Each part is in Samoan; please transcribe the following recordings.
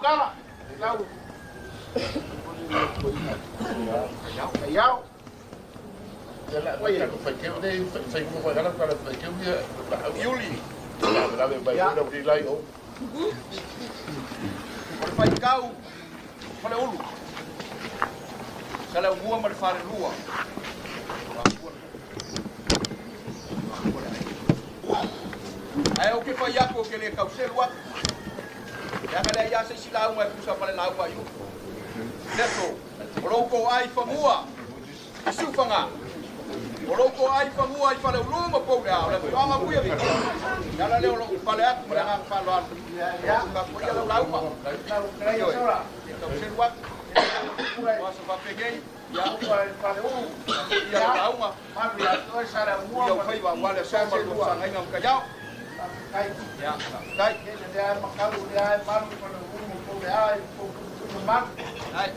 kala lau kaiao. O le faitau o le ulu. Sa le aumua ma le falelua. Ae ou te fai atu ou te le tauselu atu. Leaga e leai lava se isi lauga e tusa ma le lauga a Iuli. Leso, o lo outou ai fanua i Siufaga, o lo outou ai fanua i Faleulu ma Pouleao, le afioaga o Tuiavii. O le ala lea o lou pale atu ma le agaga faaaloalo. O tapuaia lau lauga. Ioe, le tauselu atu. O aso faapenei, ia, tapuaia lau lauga. Ia ou faiva aua le aso ma le lua feagaiga ma Kaiao. Ia, faafetai. Ai.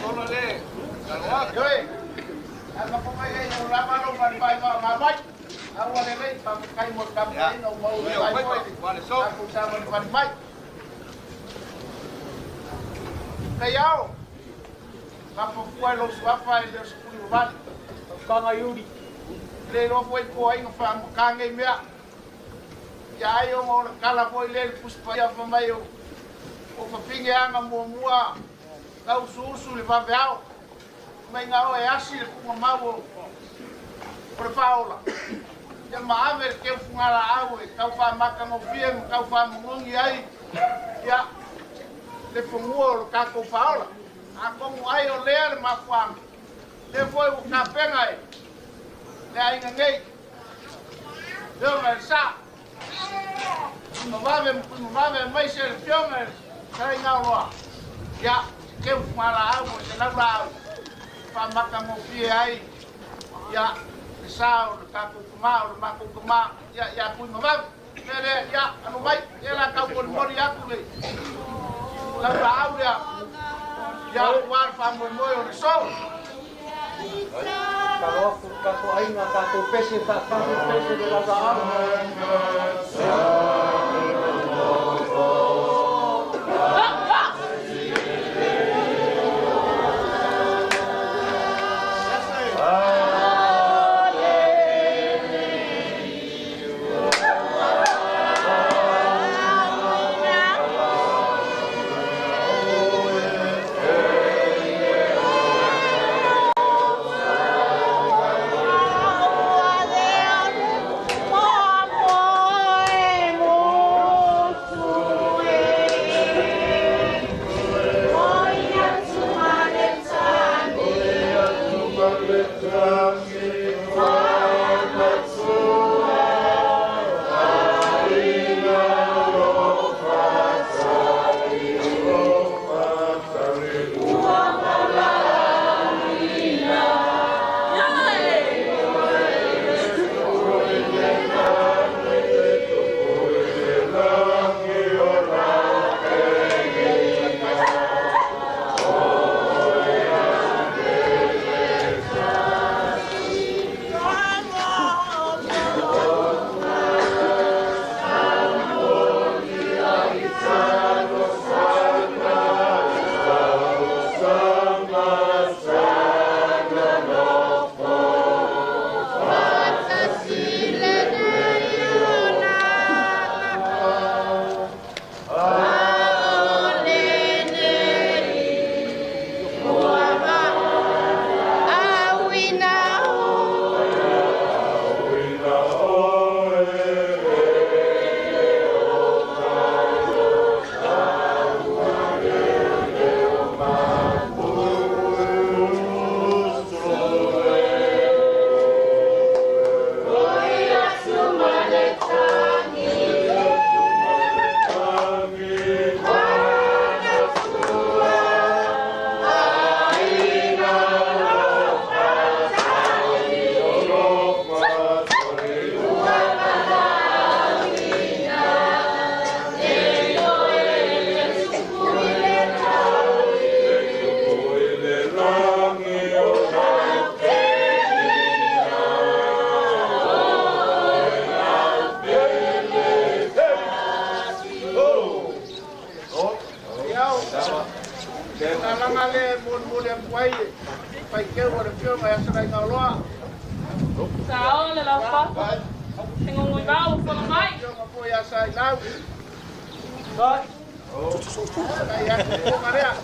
Solo le, Ia, ia ou faiva aua le aso. Kaiao, faafuafua e lou suafa e le o se puli vavale. Tausaga Iuli. Le iloa foi po o ai na faamata nei mea. Ia ai ona o le tala foi lea i le Tusi Paia fai mai o fafine ana muamua tau usuusu i le vaveao. Mai na oe asi le tuugamau o le faaola. Ia ma ave le teu fugalaau e tau faamatagofie ma tau faamogoni ai ia le fanua o le tatou faaola. Atonu ai o lea le mafuaaga, lea foi ua tapena e le aiga nei, Afioga i le Sa, Tuimavave ma Tuimavave aemaise le Afioga i le Salaigaoloa, ia se teu fugalaau ma se laulaau e faamatagofie ai ia le sa o le tatou tama, o le matou tama, ia ia Tuimavave. Mea lea, ia, alo mai, ia la tau molimoli atu le laulaau lea, ia aua le faamoemoe o le so. Tatalo atu le tatou aiga, tatou pese faatasi, pese le laulaau. Tala lea e molimoli atu ai e faiteu a le Afioga ia Salaigaoloa. Sao le laufa. Te ngongoi vau fono mai. Afioga foi ia Sailau. Tai atu fofoga lea.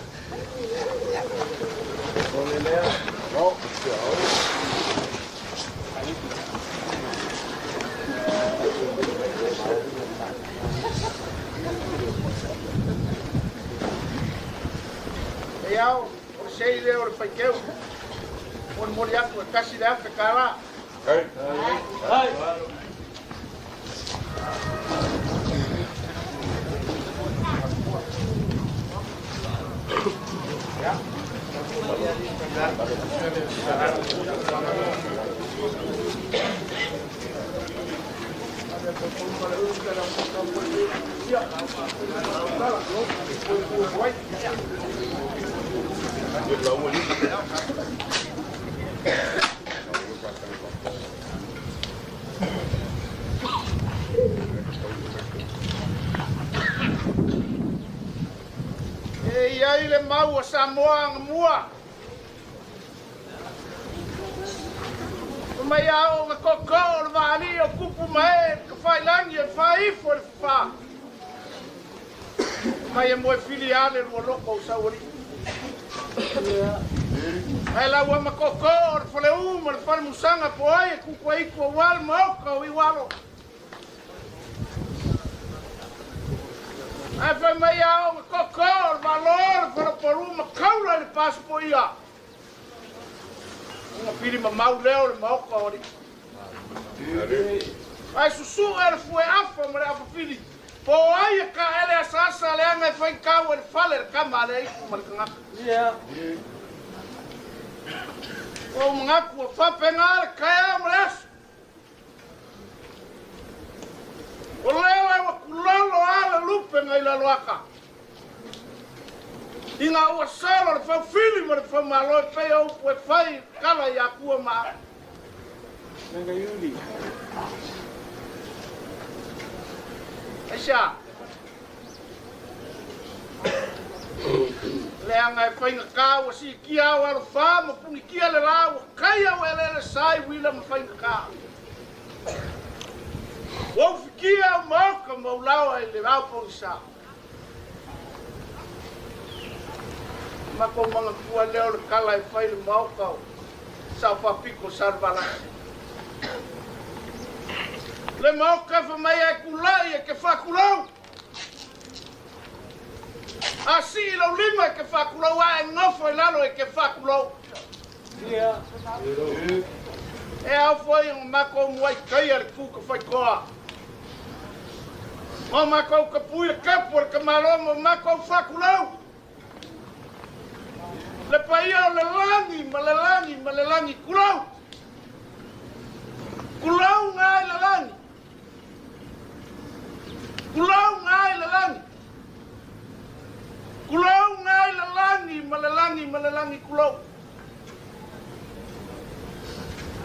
E ao, o le sei lea o le faiteu. Molimoli atu e $1,000. E i ai le mau a Samoa agamua. Fai mai a oo na tootoo o le vaalii o tupu ma ee i le tafailagi e faaifo i le fafā. Fai mai e moe fili lava le lualoto o Saualii. Ae lau ama tootoo o le faleū ma le falemusaga po o ai e tutu ai itu aua le maota o Iualo. Ae fai mai a oo na tootoo o le Malo le falepolu ma taula i le pasipoia. Ona fili mamau lea o le maota o alii. Ae susu'e le fue afa ma le afafili, po o ai e taele asaasa leaga e faitau ai le fale le tama a le aitu ma le tagata. Ua ou manatu ua faapena le taeao ma le aso. O lele ua kulolo a le lupe nai laloaka. Ina ua solo le faufili ma le faumalo e pei o upu e fai i kala i akua ma au. Aisea? Leaga e faigata ua siitia au alofā ma punitia le lā ua kai au eleele sa i uila ma faigata. Ua ufitia au maoka ma ulaoa i le ao pogisa. Matou manatua lea o le tala e fai i le maota o Sao Faapito Salevalasi. Le maota e fai mai ai tulai e te faatulou. A sii lou lima e te faatulou a e nofo i lalo e te faatulou. E ao foi ona matou muai taia le tu ka faitoa. Ma matou tapui le kepu o le tamaloa ma matou faatulou. Le paia o le lagi ma le lagi ma le lagi tulou. Tulou ngā i le lagi. Tulou ngā i le lagi. Tulou ngā i le lagi ma le lagi ma le lagi tulou.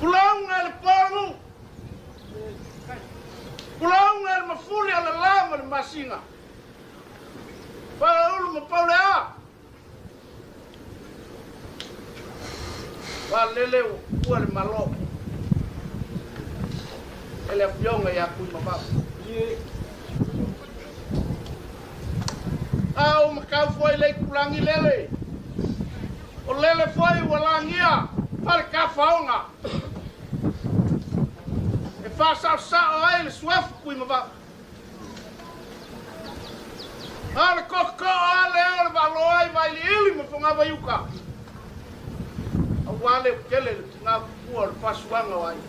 Tulou ngā i le polu. Tulou ngā i le mafuli o le la ma le masina. Paleulu ma Paulea. Valele ua le malo e le afioga ia Tuimavave. A o makau foi le itulagi lele. O lele foi ua lagia fale tafaoga e faasaosao ai le suafu Tuimavave. A o le tootoo lava lea o le Valoa i Vailiili ma Fogavaiuta, aua le tele le tina pupua o le fasuaga o aiga.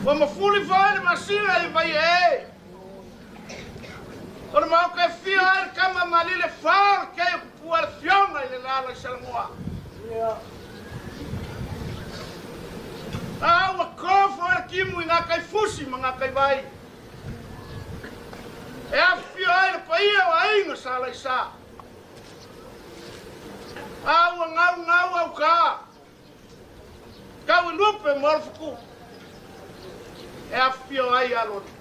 Ua mafuli foi le masina i Vaiee. O le maota e fia ai le tama malile fa o le kei o pupua le fioga i le lala i Salamoa. A ua kofo e le timu i ngā kai fusi ma ngā kai vai. E afifio ai le paia o aiga sa laisa. A ua gaugau au kā. Kau i lupe mo le fuku. E afifio ai aloni.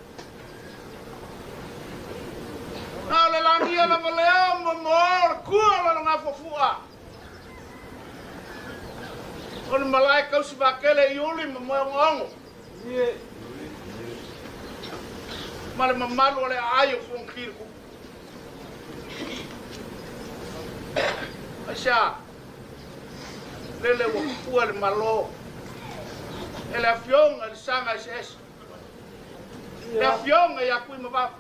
A o le paia lava lea o momoa o le kua o Lalogafuafua. O le malae kausi vaatele i uli ma moeogoongo. Ma le mamalu o le aai o Fonoti le Kupu. Aisea, lele ua pupua le Malo e le Afioga i le Saga Eseese, le Afioga ia Tuimavave.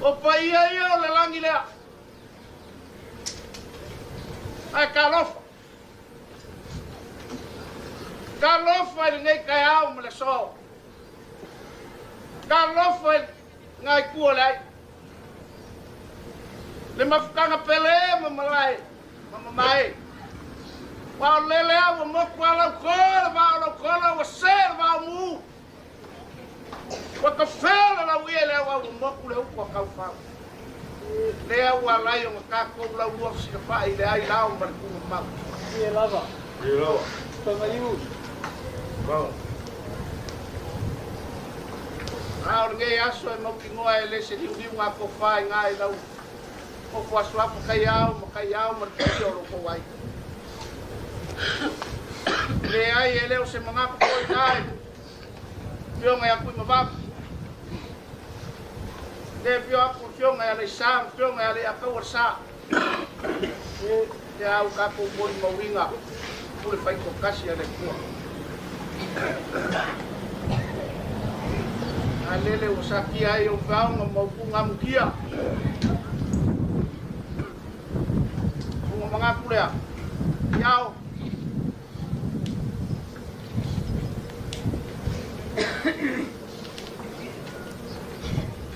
O paia ia o le lagi lea. Ae talofa. Talofa i lenei taeao ma le aso. Talofa i ngā itu o le ai. Le mafutaga pele ma malae ma mamae. Ua o lele au ua motu a lau ko le vaa o lau kola ua se le vaa o mu. Ua tafea le lau ia i le auau ua motu le utu a taufau. Lea ua alai ona tatou laulua fesilafai i le ai lao ma le tugamau. Ie lava. Ie lava. Tagaiu. Mau. A o lenei aso e mautinoa e le se liuliuga a tofa i na i lau ofo aso afa kaiao ma kaiao ma le paia o lo tou aiga. Leai e le o se manatu foi na i Afioga ia Tuimavave. Le afio atu le Afioga ia Leisa, le Afioga ia Leiataua le Sa. Le au tatou molimauina pule faitoatasi a le Atua. A lele ua satia ai ou feaoga ma upuga amutia. Ona manatu lea, iao.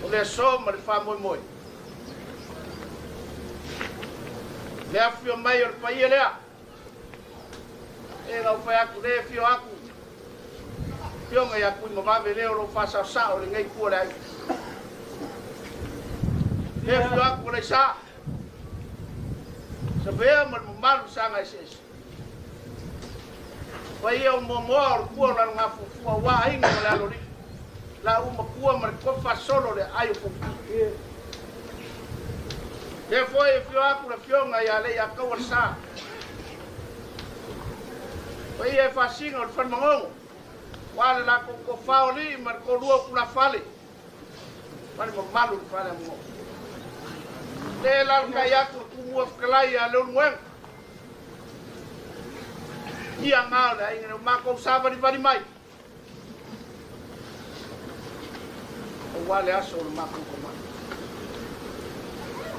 O le aso ma le faamoemoe. Le afio mai o le paia lea. E lau fai atu le afio atu. Afioga ia Tuimavave lea o lo o faasaosao lenei itu o le aiga. Le afio atu o Leisa. Savea ma le mamalu saga eseese. Paia o Moamoa o le tua o Lalogafuafua aua aiga ma le alolii. La u matua ma le tofa solo le aai o Fonoti. Lea foi e afio atu le Afioga ia Leiataua le Sa. Paia e faasina o le Fale Magogo, aua le latou tofa o alii ma le toalua o tulafale ma le mamalu o le Fale Amogogo. Lea e lalatai atu le Tumua Fetalai ia Leulumoega. Ia ngā o le aiga o matou savalivali mai. Aua le aso o le matou tama.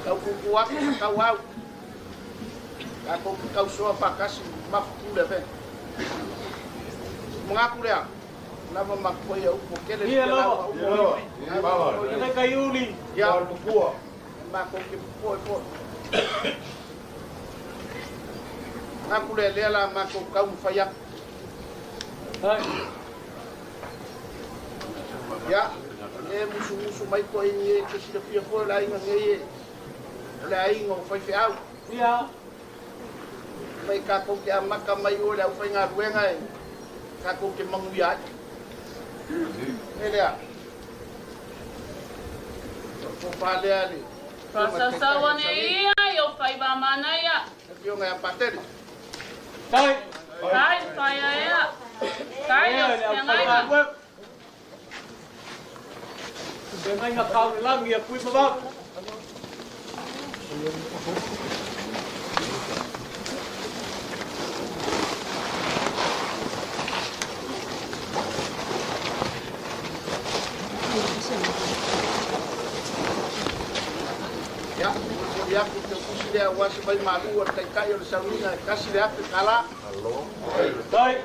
Tau kuku atu ma tau au. Tatou te tausoa faatasi mafutu le avega. Manatu lea, lava matua ia upu tele Ia lava. Ia lava. Le kaiuli. Ia pupua. Matou te pupua e foi. Manatu lea lea la matou taumafai atu. Hai. Ia, le musumusu mai koe ni e te silafia foi o le aiga nei e o le aiga o faifeau. Ia. Mai tatou te amata mai o le aufaigaluega e tatou te manuia ai. E lea. O tofa lea le Faasausau ane ia i o faiva manaia. Afioga ia Patele. Tai. Tai whaia ea. Tai o Ea le au feagaiga. whaigaluega. Feagaiga kau le lagi a Tuimavave. Ia, momoli atu te utusi lea aua se vaimalu a le Taitai o le sauniga e $1,000 tala. Tai.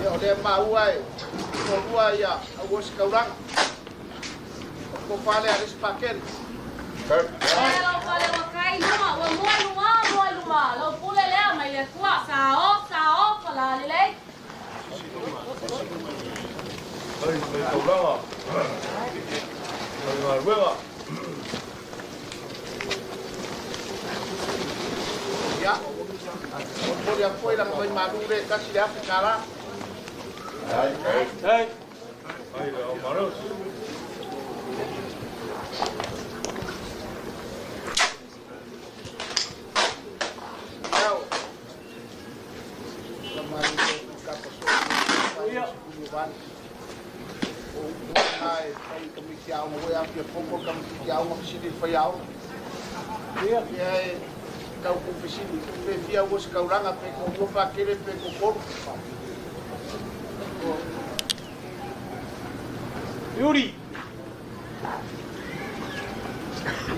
Ia, o lea maua e toalua ia auosikaulaga. O tofa lea le isi pakele. E lau fale ua kai luma, ua mua i luma, mua i luma. Lau pule lea mai le Atua. Sao, sao, fala lelei. Ai, mai taulaga. Mai galuega. Ia, momoli ia foi la mai malu le kasi le afi kala. Ai. Ai o maros. Yao. La mai ka paso. Ia. O ai fai kamisi au mo ia fia foko kamisi au mo sili fai au. Ia ia kau ku fisili pe fia o se kauranga pe ko mo pa kele pe ko ko. Yuri.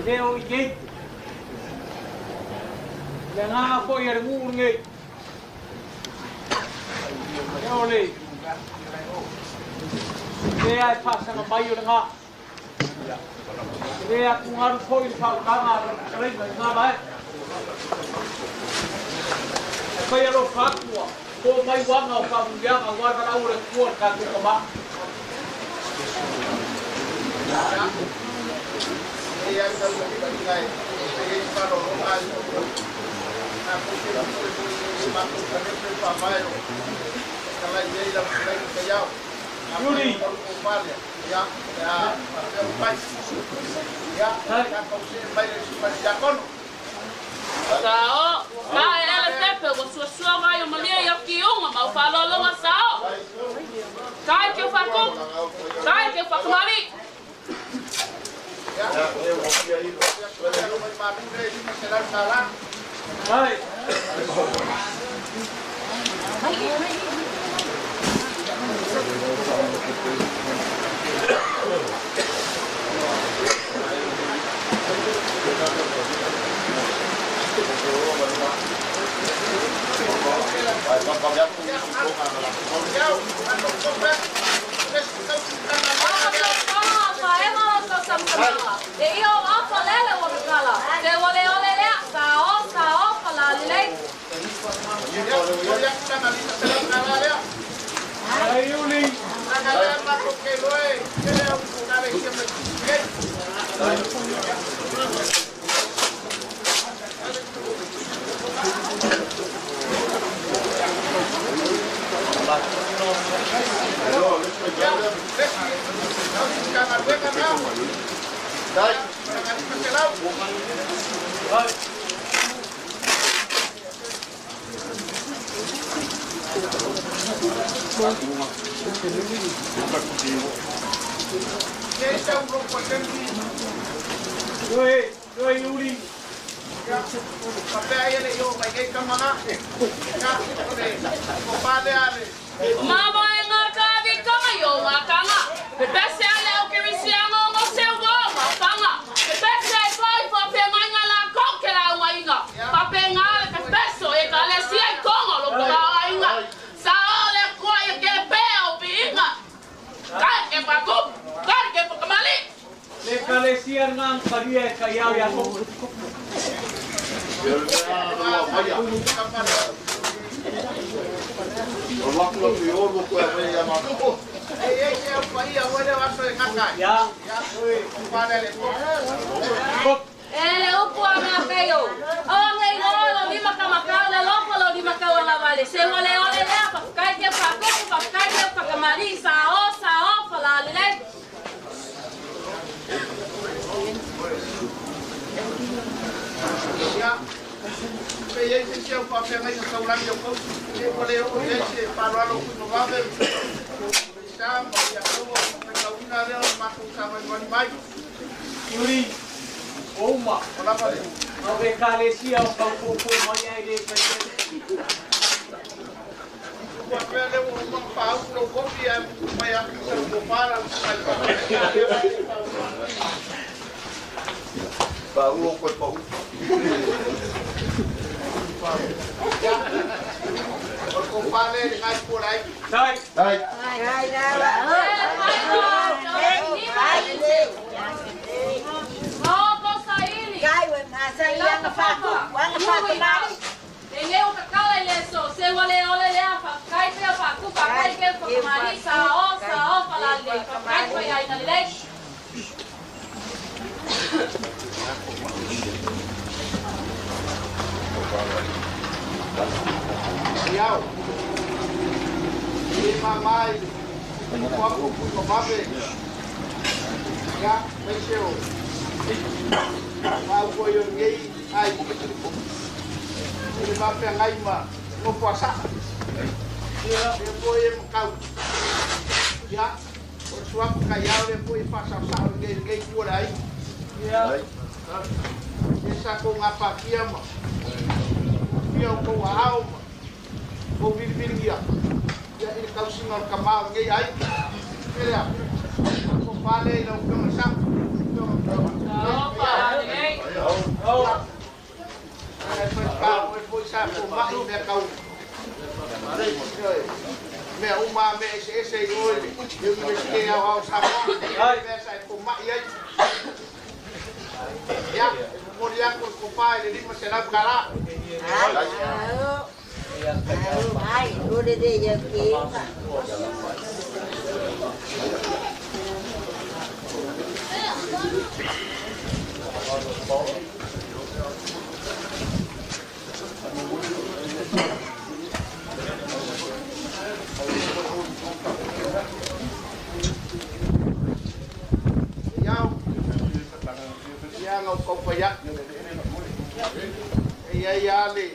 Leo i gate. Le ngā po i re ngu ngai. Leo le. Le ai pasa nga mai o le ngā. Le a ku ngaru po i le whaukanga a le ngā mai. Kai alo whakua, ko mai wanga o whamungianga, wā rau le kua ka tuka ma. E ai tau i ngai, e i wharo o ngai, nā kuke o koe koe mākou ka nepe wha mai o, ka lai ei la lai ka iau. Yuri! O pālea, ia, ia, ia pai, ia, ia kause mai le sipari iakono. Sao, ka e ele pepe, ua suasua mai o malia i au ki unga, mau whaalolonga sao. Kai ke whaku, kai ke whakamari. Ia, Hai. E ia o afa lele ua kakala. Te wale ole lea, sao, sao, pala lelei. Ai Yuli. Oi, oi Yuli. Mama e ngā kāwi kanga i o ngā kanga. Pe pese ale o kirisianga o ngō seu wā ngā kanga. Pe pese e pai whapea ngai ngā la kau ke la unga inga. Whapea ngā le pe peso e ka le sia i konga lo ka la inga. Sa o le kua i ke pea o pi inga. Kai ke whakup, kai ke whakamali. Le ka le sia ngā karia e kai au ia koko. E le upu a ngā peio. O ngei loa lo lima ka makau le loko lo lima kau ala wale. Se wale ole lea whakakai te whakupu, whakakai te whakamari. Sao, sao, whala lelei. Yuri, Oma, au e ka le sia o kau kōkō mai ai le kai. Tai. Tai. kaiao. E mamai, o aku pui mamabe. Ia, maise o. Mau koi o ngei, ai. E mapea ngai ma, ngopo asa. Ia, e poi e makau. Ia, o suapu kaiao le poi whasau sao ngei ngei kua le ai. Ia. E sa ko ngā pākia ma. Pia o kou ao ma. Kou vilivilingia. Ia i le kausinga o le kamā o ngei ai. Pelea. Ko pāle i lau pionga sa. Opa, lelei. Ai foi pau, e foi sa ko mai mea kau. Mea uma mea ese ese i oe le. Universite au au Samoa. Mea sa e ko mai ai. Ia, e momoli aku le kopā i le 500 tala. Ai, ore de ya ki. Iau, ia ngau kau payak. E ia ia le,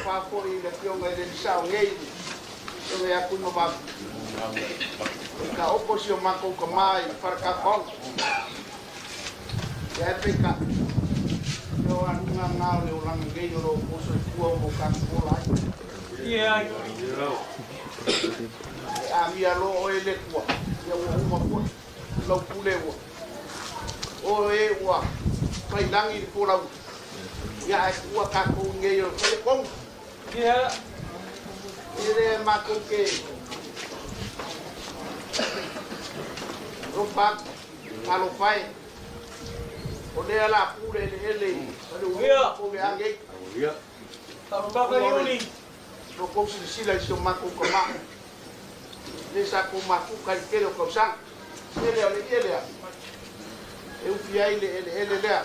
whāfo i le fionga i le sao ngei. E aku no mapu. Ka oko si o mako ka mai wharakakau. Ia e peka. Ia o anunga ngā o le oranga ngei o ro poso i kua mo ka kōla ai. Ia. E a mia lo o e le kua. Ia ua uma koe. Lau pule ua. O e ua. Pai langi i pō lau. Ia e kua kākou ngei o le kong. Ia. E le mākou ke ropa alo fai. O lea la pule ele ele. O le ua ko me angei. Ia. Tarumbaka iuli. No kou silasila i si o mākou ka maa. Le sa kou mafuka i tele o kausaga. Ele o le ia lea. E ufi ai le ele ele lea.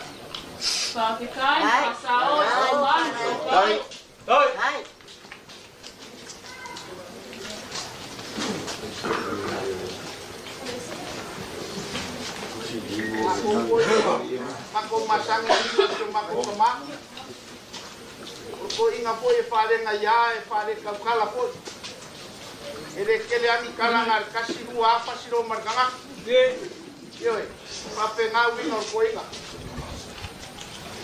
Whakawhetai, whasao, whasao, whasao. Oi. Ai. Mako masanga i si o mākou ka maa. O ko inga foi e whalenga ia e whale kaukala foi. E le kele angi kalanga le kasi rua apa siro markanga. Ia. Ioe, pape ngā winga o ko inga.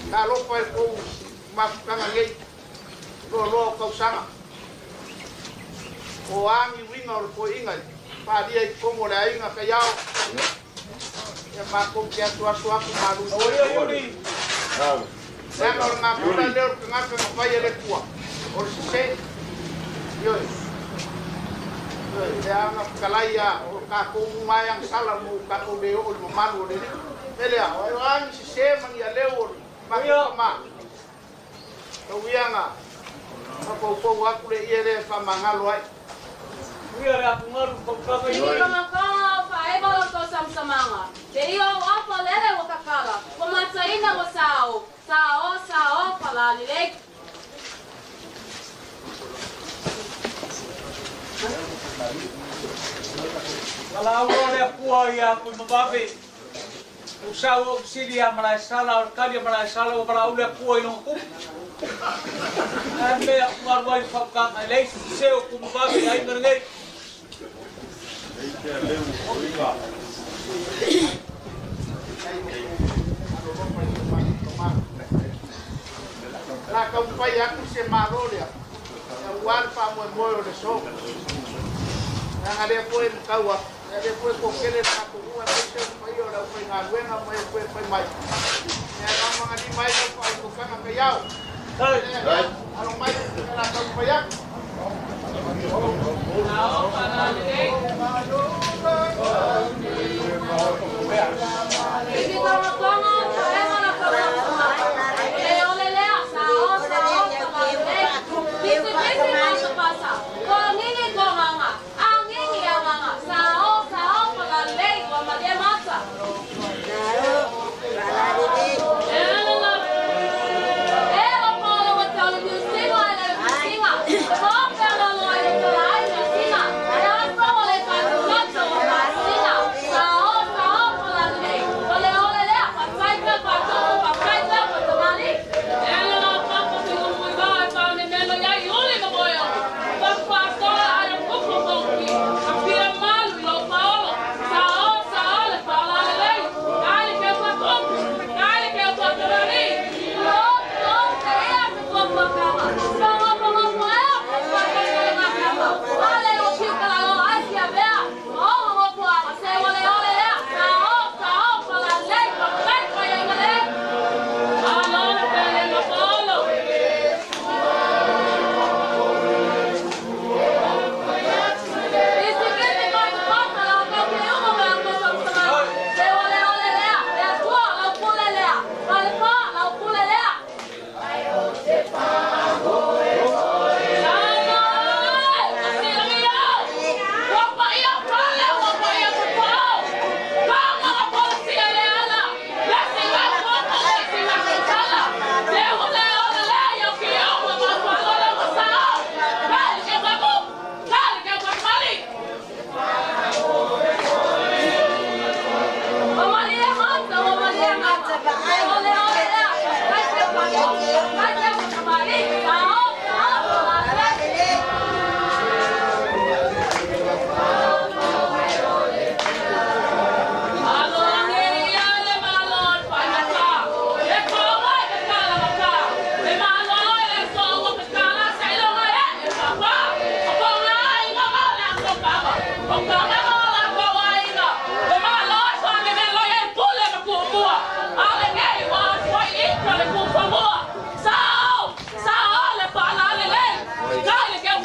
Ngā lopa e kou mafukanga ngei. Loa loa o kausaga. O angi winga o ko inga. Pālia i kongo le ainga ka iao. Ia mākou te atu asu aku malu. O ia iuli. Leaga o le ngā pula leo le kangaka nga whai e le kua. O le sise. Ioe. Ioe, le anga whakalai a o kākou umai ang sala mo kākou le o le mamalu o le ni. Pelea, o e angi sise mangi a leo o le mākou ka mā. Tau ianga, whakaupau aku le ia le whamangalo ai. Ia le apungaru kaukaka Ini iuli. kangakanga o whaeva lo tō samsamanga. Te ia o apa lele wa kakala. Wa mataina wa sao. Sao, sao, palali lei. Ala ua le apua ia pui mamabe. O sau o sili a malae sala o kali a malae sala o mala ule apua i longa kupu. Ai mea ungaru ai whaukanga i leisi se o ku mamabe ai ngara ngei. La ka upai aku se malo lea. Ia ua le whaamoemoe o le so. Nga lea poe mkaua. Nga lea poe kokele na kuhua na ise o pai o lau pai ngā luenga mo e poe pai mai. Ia ngā mga ni mai lau pai kokanga ka iau. Ai. Alo mai la ka upai aku. Sao, palali lei. Ini kangakanga o whaeva lo tō samsamanga. Le ole lea, sao, sao, palali lei. Pisi, pisi, pasa, pasa. Ko ngingi ko nganga. A ngingi a nganga. Sao, sao, palali lei. Wa malia mata. E la la. E o polo wa tau le musiga e le musiga.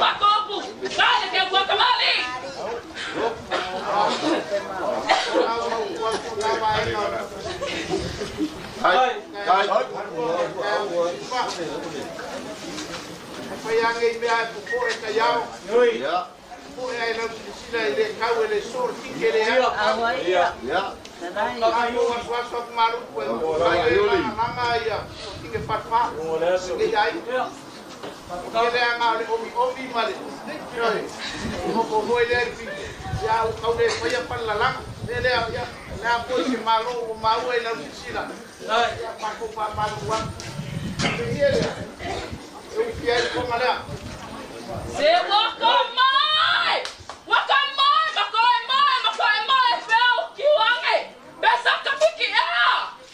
pakopu. Kai ke ua kamali. Ai, ai. Pai ange i mea e popo e kaiao. Ia. Po e ai lau silisila i le kau e le so le tike le ea. Ia. Ia. Ai o aso aso aku malupu e kai e langa ia o tike whatwha. Ke ai. Ke le anga o le omi omi ma le. Mo ko hoi le pi. Ia o kau le whaia palalanga. Le lea ia. Lea po se malo o maua i lau silisila. Ia pako pa malu wa. Ke ia lea. Eu fia i konga lea. Se waka mai! Waka mai! Makoe mai! Makoe mai! Feo kiwange! Pesa ka piki ea!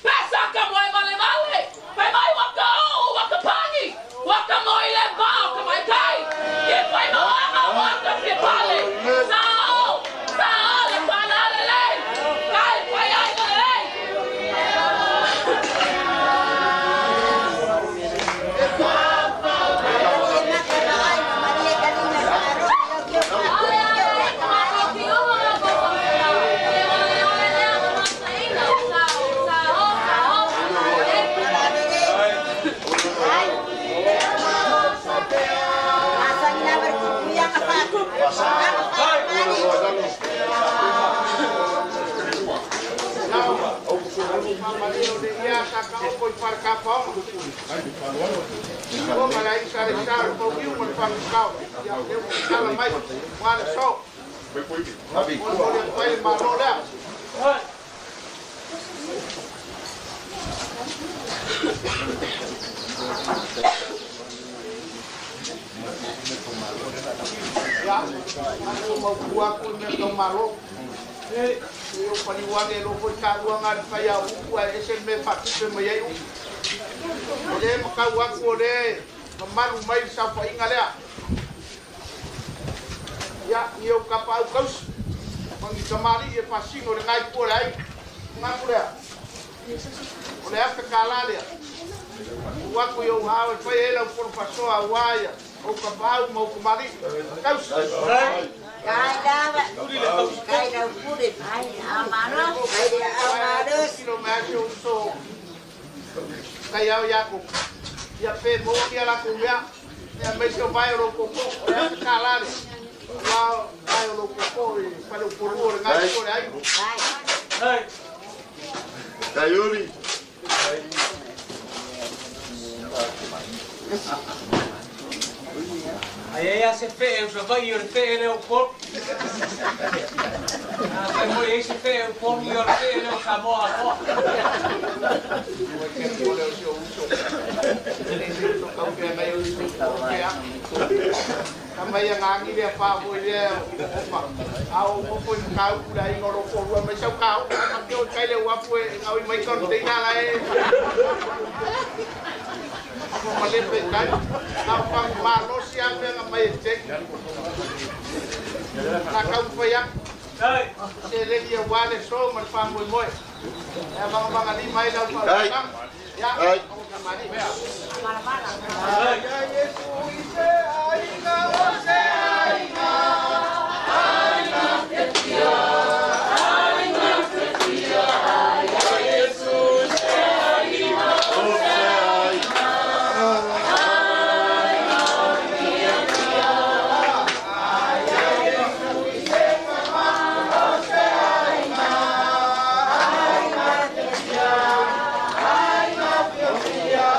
Pesa ka moe vale vale! Pai mai waka o! Waka pangi! Waka moi le bao ka mai kai! Ke pai mawanga waka ke pale! Sao! Sao le pana le le! Kai pai ai le le! Eu paliwange lo foi ka uanga pa ya u a ese me fa tu me mai u. O le ma ka u aku o le mamalu mai sa fa inga lea. Ia i o ka pa u kaus. Mangi kamali e pasino le ngai po lai. Ngaku lea. O le afe ka la lea. U aku i o hao e fai ela u pono pasoa ua ia. O ka pa u ma u kamali. Kaus. Kai dawa, kai dau pure, ai amaro, ai amaro. Kilo me ase uso. Kai au iaku. Ia pe mo kia la ku mea. Ia me se vai o koko. O le afe ka la lea. Ua vai o koko i pale u poru o le ngai po le ai. Ai. Kaiuri. Ai ai a se fe eu vai o fe le o pol. Ah, fai moi ese fe o pol i o fe le o Samoa ko. Ua ke po le o se uso. Le se uso kau pe mai o uso ke a. Ka mai a ngangi le fa foi le opa. Au o foi kau la i ngoro ko rua mai sau kau. Ka ke o kai le uapu e ngau i mai container la e. Ko malepe kai. Nau pang malo sia me nga mai e tek. Na kau pa ya. Se le ia wale so ma fa moi moi. E vanga vanga li mai lau pa. Ya. Ai. Ai Yesu i se ai nga o se ai nga. Ai nga te tia. Ai nga te tia. Ai Yesu se ai nga o se ai nga. Ai nga te tia. Ai Yesu i se mama o se ai nga. Ai nga te tia. Ai nga te tia.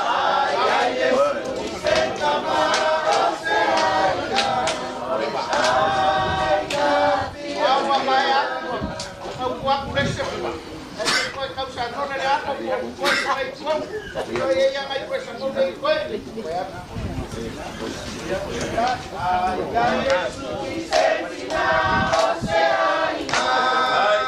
Ai Yesu i se mama o se ai nga. Ai nga te tia. Mai aku. Au ku aku le se pa. E ko kau sa nona le aku ko ko ko. Ko e ia mai ko sa nona le ko. Ai Yesu i se tina o se ai nga. Ai,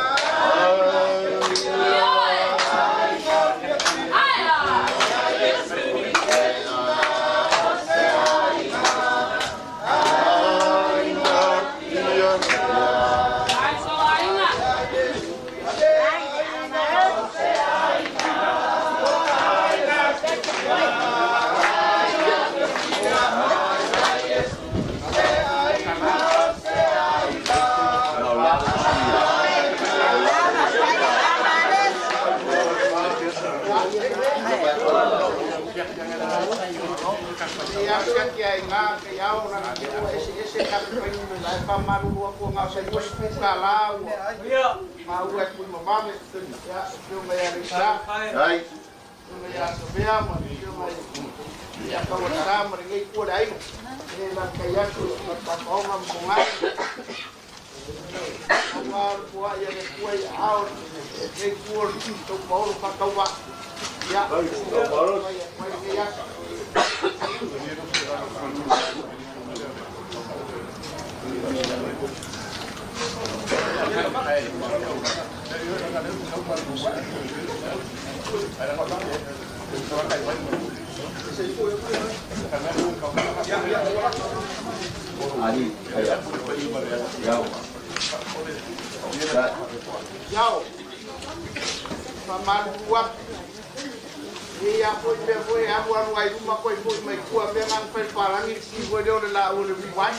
Ka pa malu aku ngau sa yus kala Ia. Ma ua ku mavave ya fio mai ya sa Ai. Ya sa bea ma fio mai ya ka wa sa ma ngai ku dai e la ka ya ku pa pa ma mo ngai ma ku ya le ku ya au e ku to pa pa ka wa ya ya. Ali, kaya. Yao. Yao. Pamalua. Ia foi me foi a rua no ai uma coi foi mai kua me ngang fai palangi si foi leo le la o le wai.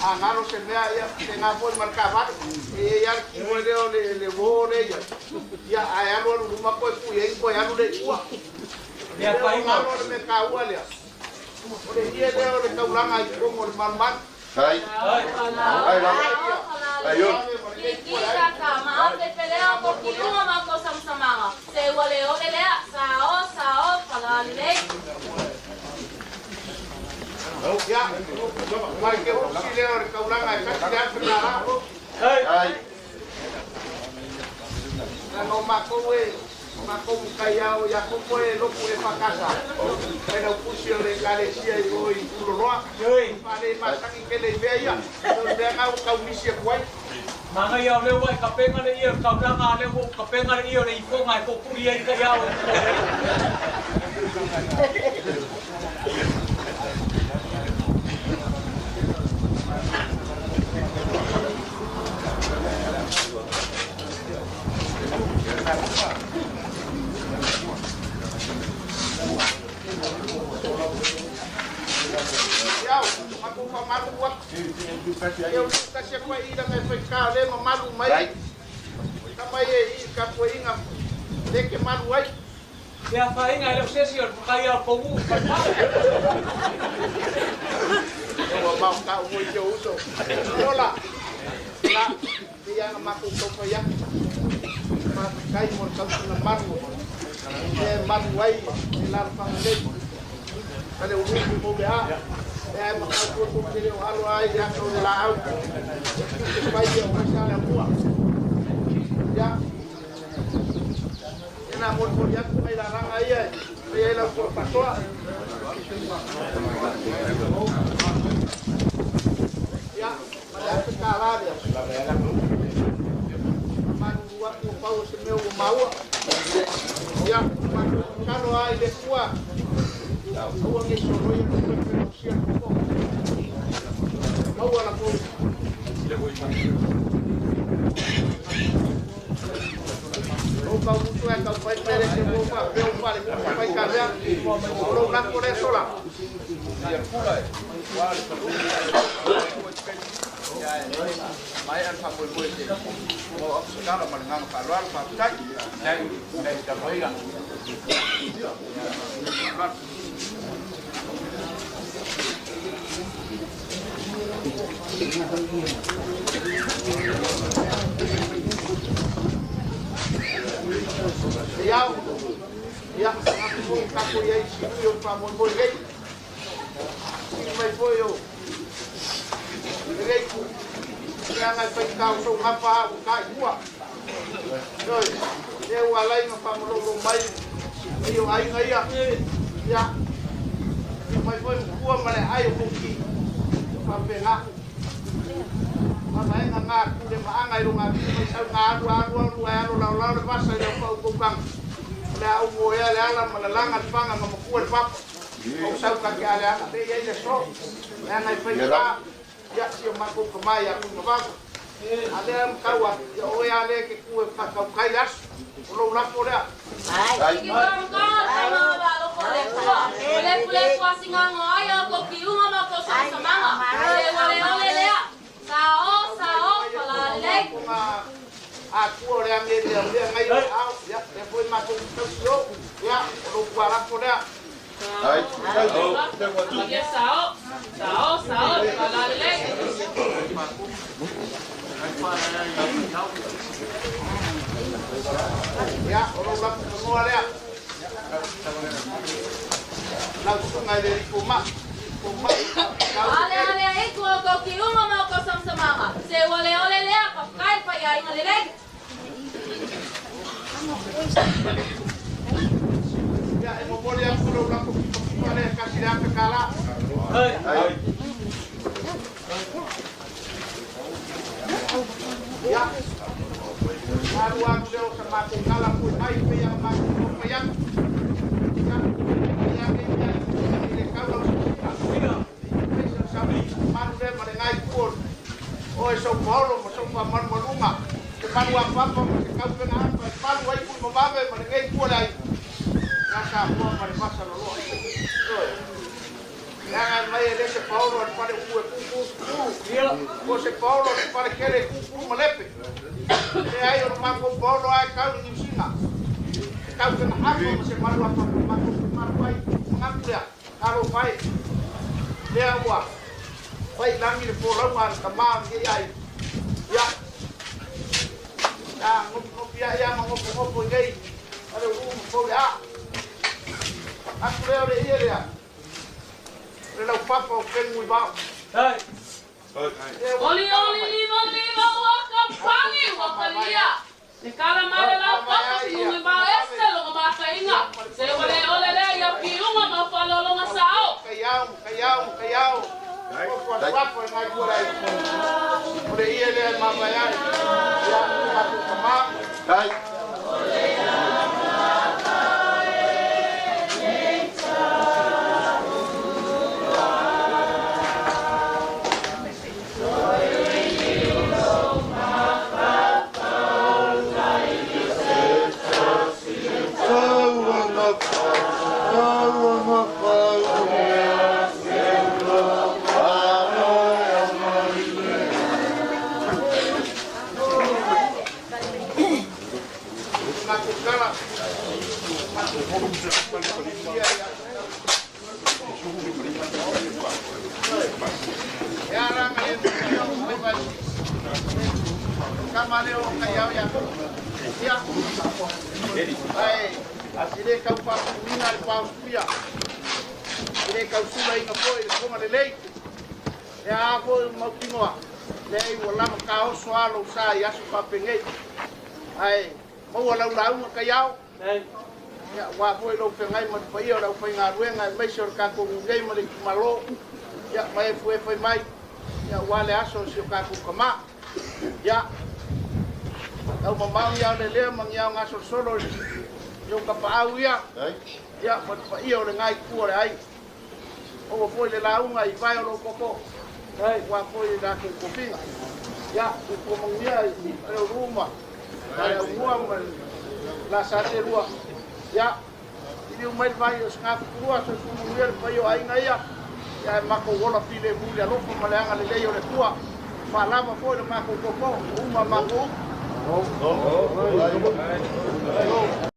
A ngaro se mea ia te ngā foi marka vare. E ia ki foi leo le wo le ia. Ia ai alo lu uma coi pu ia coi alo le ua. Ia pai ngaro le me ka ua lea. O le ia leo le kaulanga i kongo le malman. Ai. Ai la. Ai yo. Kika kama te pelea ko kiunga ma ko samsamanga. Se wale ole lea sao sao pala le. Ya. Mai ke o si leo le kaulanga i ka te afra. Ai. Ai. Na no mako e mako kaiao ya ko e loku e fakasa. E no pusi le kalesia i o i puloa. Pale masangi ke le veia. No le ngau kau misi kuai. Manga ia o leo ai ka penga le ia kaulanga le o ka penga le ia le ifonga e kokuri ai ka iao. Iau, mako pa malu wa. Eu ka se kwa ira me foi ka le malu mai. Ka mai e i ka foi inga le ke malu ai. Ia fainga le sesi o ka ia komu pa pa. O ma ka o te uso. Hola. La ia mako to pa ya. Ma kai mo ka na malu. E malu ai e la fa le. Ka le uru mo be a. E ma ka ko ko le o alo ai ya ko la au. Ke pai o ka sa la mua. Ya. Ena mo ko ya ko mai la ranga ia. E la ko pasoa. Ya, ma la ka la ya. Ma ua ko pau se meu maua. Ya, ma ka no ai le kua. Ua nge solo ia ko pe sia ko. Maua la ko. O ka utu e ka pai pere ke mo pa pe o pa le mo pai ka rea. O lo na ko le sola. Ia kula e. Wa le ko. Ia e. Mai an fa mo mo te. Mo opsakala ma nganga fa lo fa tai. Nei nei ta loiga. Iau, ia, aku ka ia i o pa mo mo rei. Mai foi o. Rei ku. Ia ngai pai ka so ka pa o ka ua. Oi, e o alai no pa mo lo mai. E o ai ngai ia. Ia. Mai foi kua ma le ai o ki. Pa penga. Ma mai nga ku le ma anga i runga mai sau nga alu alu alu alu la la le pasa i o ko kang. Le au mo ia le ala ma le langa le panga ma kua le papa. O sau ka ke ale ala le ia le so. Le anga i fai ka. Ia si o mako ka mai a ku ma Ale am kaua ia o ia le ke ku e whakau kai as. O lo lako lea. Ai. Ki ka ka ma ba lo ko le kua. Le pule kua singa ai o ko kiunga ma ko samsamanga. Le wale ole lea. Sao sao pala le. A kua le ame le le ngai o au. Ia le foi ma ko tau ia o lo kua lako lea. Ai. Ia sao. Ia, o lou lapu fanua lea. Lau susuga i le alii fomai, fomai. Ale ale aiku o kou kiuga ma o kou samasamaga, se ua le ole lea, faafetai le faiaiga lelei. Ia, e momoli atu lou lafo kipakipa lea e $1,000. Ia, malu atu lea o sa matou tala foi mai pei ona matou taumafai atu. Ia, ia nei mea i le tau lau silasila. Aemaise o le sauni malu lea ma le gae itu o e São Paulo ma sou faamalumaluga, se malu apapa ma se taupega apa e palu ai Tuimavave ma lenei itu o le aiga. Ia Samoa ma le vasa loloa. Ioe. Leaga e mai e le se paolo a le fale ulu e kuku po o se paolo a le fale kele e kuku ma lepe. Leai, o le matou paolo lava e tau i Niu Sila. Se taupega apa ma se malu apa matou te malu ai, manatu lea, talofa e. Lea ua fai i lagi le folauga a le tama o lenei aiga. Ia, ia nopinopi ai lava ma nofonofo i nei Faleuluu ma Fauleā. Atu lea o le ie lea, o le laupapa o Fenunuivao. Lea ua Oli tatala oli mai. liva liva ua ka pani ua talia. Le kala mai le lau Mavae papa ai si ia, nui vao Tuimavave, ese longa makainga. ia ma le Se ua le paia. ole lea ia piunga ma whalolonga sao. Kaiao, kaiao, kaiao. Opo asu apo e ngai kua lai. O le ie lea e mavae ai. Ia, o matou tamā. O matou tala, matou ia ia. E ala nga le mea o mai vai. Kama leo o kaiao ia. Ia. Ai, e le tau faapupuina le paosupia. E le tau sulaina foi le foga lelei. E a foi o mautinoa. Leai ua lava taoso a lou sa i aso faapenei. Ae maua lau lauga kaiao. Ia, ua foi lou feagai ma le paia o le aufaigaluega aemaise o le tatou nuu nei ma le itumalo. Ia, ma e fuefai mai. Ia, ua le aso o si o tatou kamā. Ia, tau mamao ia o le lea ma ni ao gasolosolo i ou tapaau ia. Ia, ma le paia o le gae itu o le aiga. Maua foi le lauga i vae o lou koko. Ua foi le latou tofiga. Ia, soifua manuia i Faleuluu ma le aumua ma le la Satelua. Ia, liliu mai le vai o Sgafutulua, soifua manuia le paia o aiga ia. Ia, e matou ola filemu i le alofa ma le agalelei o le Atua. Faalava foi le matou tootoo, ua uma matou upu.